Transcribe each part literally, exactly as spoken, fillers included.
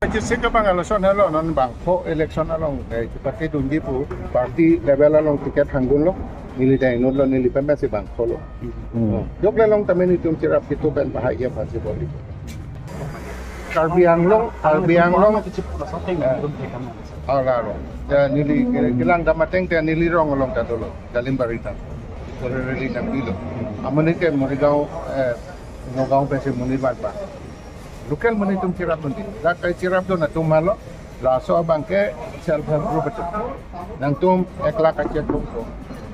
Kachesik abang aloson helo, non bangpho election along, eh, chepate dunji pu party level along ticket hangdunlo, neli dengdunlo, neli pame si bangpholo. Hmm. Jokle along tame nelitum cherap kedo pen bahai ya pasi boli. Karbi Anglong, Karbi Anglong. Ala lo. Ya, neli, eh, kelang dam ateng te neli rong along ta dolo, Dalimbari ta. Kore rally nangpilo. Amonit ke Morigaon, eh, Nagaon pensi monit vanpa. Local monit atum cherapdunde. Dak kai cherapdun atum malo. Laso abang ke self help group atum. Nangtum ek lakh kachek group atum.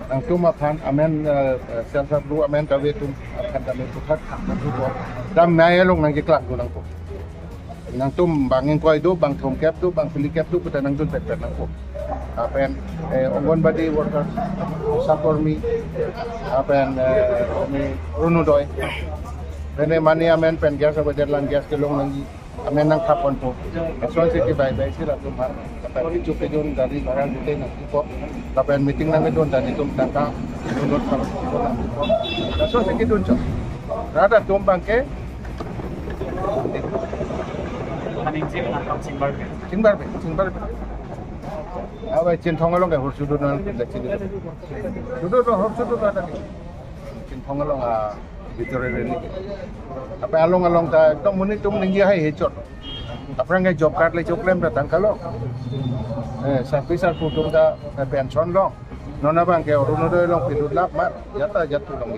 Nangtum aphan amen, eh, eh, self help group amen kave atum aphan kami puthak nangtum ko. Dam nai along nangkeklangdun nangpo. Nangtum bang ingkoi do, bang thomkep do, bang phlikep do, puta nangdun petpet nangpo. Lapen, eh, Anganwadi worker, ASHA kormi, lapen, eh, kami Orunodoi. Lapen mane amen pen gas avajar lang gas kelong nangji. Amen nangthaponpo. Lason si kebaibai si latum har. Lapen kecho kejun gari bhara dute nangkipo. Lapen meeting nangkedun ta nelitum tangka. Dunut par. Lason si kedun chot. Rat atum abang ke. Kaning si nangkam Singbar. Singbar, Singbar. Abai Chinthong along ke horsudun nang, Chinthong. Sudun horsudun ada ni. Chinthong along a Victory Rally. Lapen along along ta ekdom monit atum ningje hai hechot. Aphrang ke job card le choklem ta tangka lo. Eh, sarpi sarpo atum ta, eh, pension lo. Non abang ke Orunodoi along pilot lap mar. Jata jatu long.